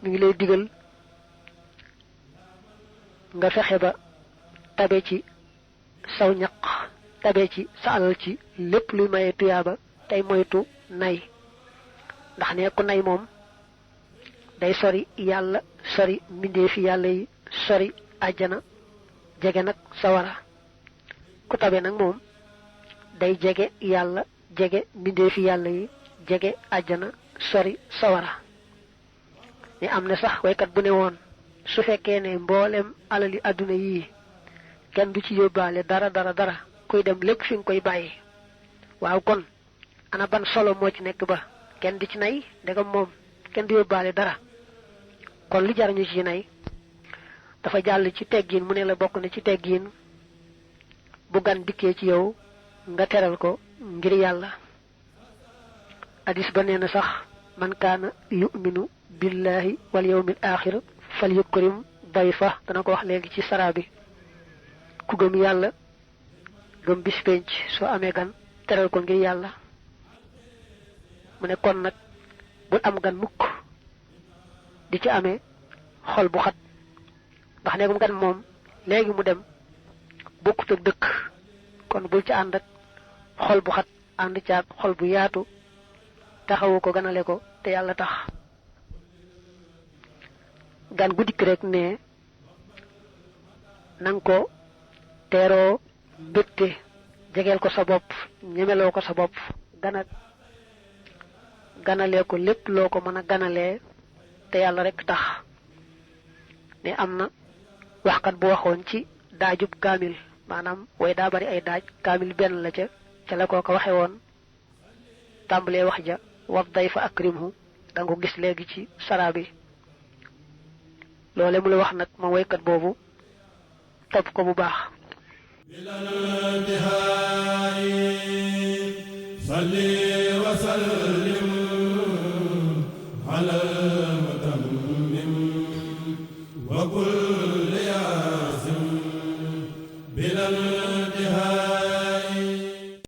mi ngi lay digal nga fexe ba tabe ci saw ñaq tabe ci sa alal ci lépp luy maye tuyaaba tey moytu nay ndax ne ku nay moom day sori yàlla sori mbindeefi yàlla yi sori àjjana jege nag sawara ku tabe nag moom day jege yàlla jege mbindeefi yàlla yi jege àjjana sori sawara ni am na sax waykat bu ne woon su fekkee ne mboolem alali àdduna yii kenn du ci yóbbaale dara kuy dem lépp fi nga koy bàyyi waaw kon ana ban solo moo ci nekk ba kenn di ci nay ndegam moom kenn du yóbbaale dara kon li jar ñu ci nay dafa jàll ci teggiin mu ne la bokk na ci teggiin bu gan dikkee ci yow nga teral ko ngir yàlla hadis ba nee na sax man kaana yu'minu billahi wal yawmil axir fal yukrim dayfa dana ko wax léegi ci sara bi ku gëm yàlla gëm bis penc soo amee gan teral ko ngir yàlla mu ne kon nag bul am gan mukk di ci amee xol bu xat ndax neegum gan moom léegi mu dem bokkut ak dëkk kon bul ci ànd ak xol bu xat ànd caag xol bu yaatu taxawu ko ganale ko te yàlla tax gan gu dikk rek ne nang ko teeroo mbégte jegeel ko sa bopp ñemeloo ko sa bopp ganalee ko lépp loo ko mën a ganalee te yàlla rek tax ne am na waxkat bu waxoon ci daajub kaamil maanaam way daa bari ay daaj kaamil benn la ca la koo ko waxe woon tàmbalee wax ja wa dayfa akrimhu danga ko gis léegi ci sara bi loole mu la wax nag ma waykat boobu topp ko bu baax salli wa sallim ala mutammim wa kul